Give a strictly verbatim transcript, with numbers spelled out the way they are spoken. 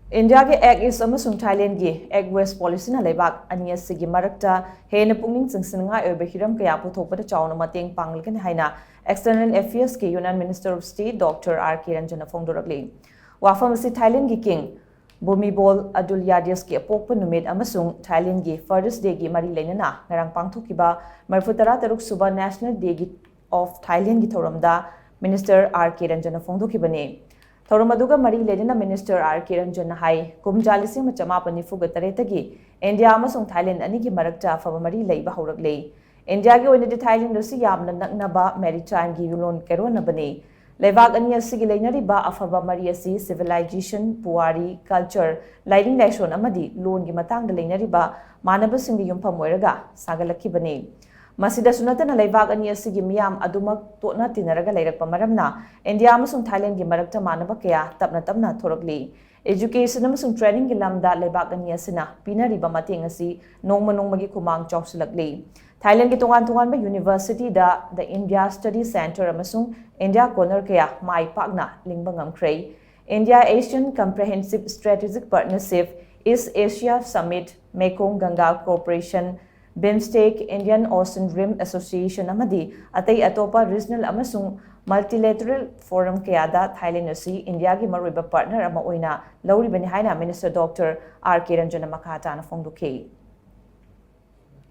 ꯏꯟꯗꯤꯌꯥꯒꯤ Act East ꯑꯃꯁꯨꯡ ꯊꯥꯏꯂꯦꯟꯗꯒꯤ Act West policyꯅ ꯂꯩꯕꯥꯛ ꯑꯅꯤ ꯑꯁꯤꯒꯤ ꯃꯔꯛꯇ ꯍꯦꯟꯅ ꯄꯨꯛꯅꯤꯡ ꯆꯤꯡꯁꯤꯟꯅꯤꯡꯉꯥꯏ ꯑꯣꯏꯕ ꯍꯤꯔꯝ ꯀꯌꯥ ꯄꯨꯊꯣꯛꯄꯗ ꯆꯥꯎꯅ ꯃꯇꯦꯡ ꯄꯥꯡꯂꯒꯅꯤ ꯍꯥꯏꯅ External Affairsꯀꯤ Union Minister of State Doctor R K Ranjanꯅ ꯐꯣꯡꯗꯣꯔꯛꯂꯤ꯫ ꯋꯥꯐꯝ ꯑꯁꯤ ꯊꯥꯏꯂꯦꯟꯗꯒꯤ King ꯕꯨꯃꯤꯕꯣꯜ ꯑꯗꯨꯂꯤꯌꯥꯗꯤꯌꯁꯀꯤ ꯑꯄꯣꯛꯄ ꯅꯨꯃꯤꯠ ꯑꯃꯁꯨꯡ ꯊꯥꯏꯂꯦꯟꯗꯒꯤ Father's Dayꯒꯤ ꯃꯔꯤ ꯂꯩꯅꯅ ꯉꯔꯥꯡ ꯄꯥꯡꯊꯣꯛꯈꯤꯕ ꯃꯔꯤꯐꯨ ꯇꯔꯥ ꯇꯔꯨꯛ ꯁꯨꯕ National Day of Thailandꯒꯤ ꯊꯧꯔꯝꯗ Minister R K Ranjanꯅ ꯐꯣꯡꯗꯣꯛꯈꯤꯕꯅꯤ꯫ ꯊꯧꯔꯝ ꯑꯗꯨꯒ ꯃꯔꯤ ꯂꯩꯅꯅ Minister R K Ranjanꯅ ꯍꯥꯏ, ꯀꯨꯝꯖꯥ ꯂꯤꯁꯤꯡ ꯑꯃ ꯆꯃꯥꯄꯟ ꯅꯤꯐꯨꯒ ꯇꯔꯦꯠꯇꯒꯤ ꯏꯟꯗꯤꯌꯥ ꯑꯃꯁꯨꯡ ꯊꯥꯏꯂꯦꯟꯗ ꯑꯅꯤꯒꯤ ꯃꯔꯛꯇ ꯑꯐꯕ ꯃꯔꯤ ꯂꯩꯕ ꯍꯧꯔꯛꯂꯦ꯫ ꯏꯟꯗꯤꯌꯥꯒꯤ ꯑꯣꯏꯅꯗꯤ ꯊꯥꯏꯂꯦꯟꯗ ꯑꯁꯤ ꯌꯥꯝꯅ ꯅꯛꯅꯕ maritimeꯒꯤ ꯂꯣꯟ ꯀꯩꯔꯣꯟꯅꯕꯅꯤ꯫ ꯂꯩꯕꯥꯛ ꯑꯅꯤ ꯑꯁꯤꯒꯤ ꯂꯩꯅꯔꯤꯕ ꯑꯐꯕ ꯃꯔꯤ ꯑꯁꯤ civilization, ꯄꯨꯋꯥꯔꯤ, culture, ꯂꯥꯏꯅꯤꯡ ꯂꯥꯏꯁꯣꯟ ꯑꯃꯗꯤ ꯂꯣꯟꯒꯤ ꯃꯇꯥꯡꯗ ꯂꯩꯅꯔꯤꯕ ꯃꯥꯟꯅꯕꯁꯤꯡꯗ ꯌꯨꯝꯐꯝ ꯑꯣꯏꯔꯒ ꯁꯥꯒꯠꯂꯛꯈꯤꯕꯅꯤ꯫ ꯃꯁꯤꯗꯁꯨ ꯅꯠꯇꯅ ꯂꯩꯕꯥꯛ ꯑꯅꯤ ꯑꯁꯤꯒꯤ ꯃꯤꯌꯥꯝ ꯑꯗꯨꯃꯛ ꯇꯣꯠꯅ ꯇꯤꯟꯅꯔꯒ ꯂꯩꯔꯛꯄ ꯃꯔꯝꯅ ꯏꯟꯗꯤꯌꯥ ꯑꯃꯁꯨꯡ ꯊꯥꯏꯂꯦꯟꯗꯒꯤ ꯃꯔꯛꯇ ꯃꯥꯟꯅꯕ ꯀꯌꯥ ꯇꯞꯅ ꯇꯞꯅ ꯊꯣꯔꯛꯂꯤ꯫ Education ꯑꯃꯁꯨꯡ trainingꯒꯤ ꯂꯝꯗ ꯂꯩꯕꯥꯛ ꯑꯅꯤ ꯑꯁꯤꯅ ꯄꯤꯅꯔꯤꯕ ꯃꯇꯦꯡ ꯑꯁꯤ ꯅꯣꯡꯃ ꯅꯣꯡꯃꯒꯤ ꯈꯨꯃꯥꯡ ꯆꯥꯎꯁꯤꯜꯂꯛꯂꯤ꯫ ꯊꯥꯏꯂꯦꯟꯗꯒꯤ ꯇꯣꯉꯥꯟ ꯇꯣꯉꯥꯟꯕ universityꯗ The India Study Centre ꯑꯃꯁꯨꯡ India Corner ꯀꯌꯥ ꯃꯥꯏ ꯄꯥꯛꯅ ꯂꯤꯡꯕ ꯉꯝꯈ꯭ꯔꯦ꯫ India Asian Comprehensive Strategic Partnership, East Asia Summit, Mekong Ganga Cooperation, BIMSTEC, Indian Ocean Rim Association ꯑꯃꯗꯤ ꯑꯇꯩ ꯑꯇꯣꯞꯄ regional ꯑꯃꯁꯨꯡ multilateral forum ꯀꯌꯥꯗ ꯊꯥꯏꯂꯦꯟꯗ ꯑꯁꯤ ꯏꯟꯗꯤꯌꯥꯒꯤ ꯃꯔꯨꯑꯣꯏꯕ partner ꯑꯃ ꯑꯣꯏꯅ ꯂꯧꯔꯤꯕꯅꯤ ꯍꯥꯏꯅ Minister Doctor R K Ranjanꯅ ꯃꯈꯥ ꯇꯥꯅ ꯐꯣꯡꯗꯣꯛꯈꯤ꯫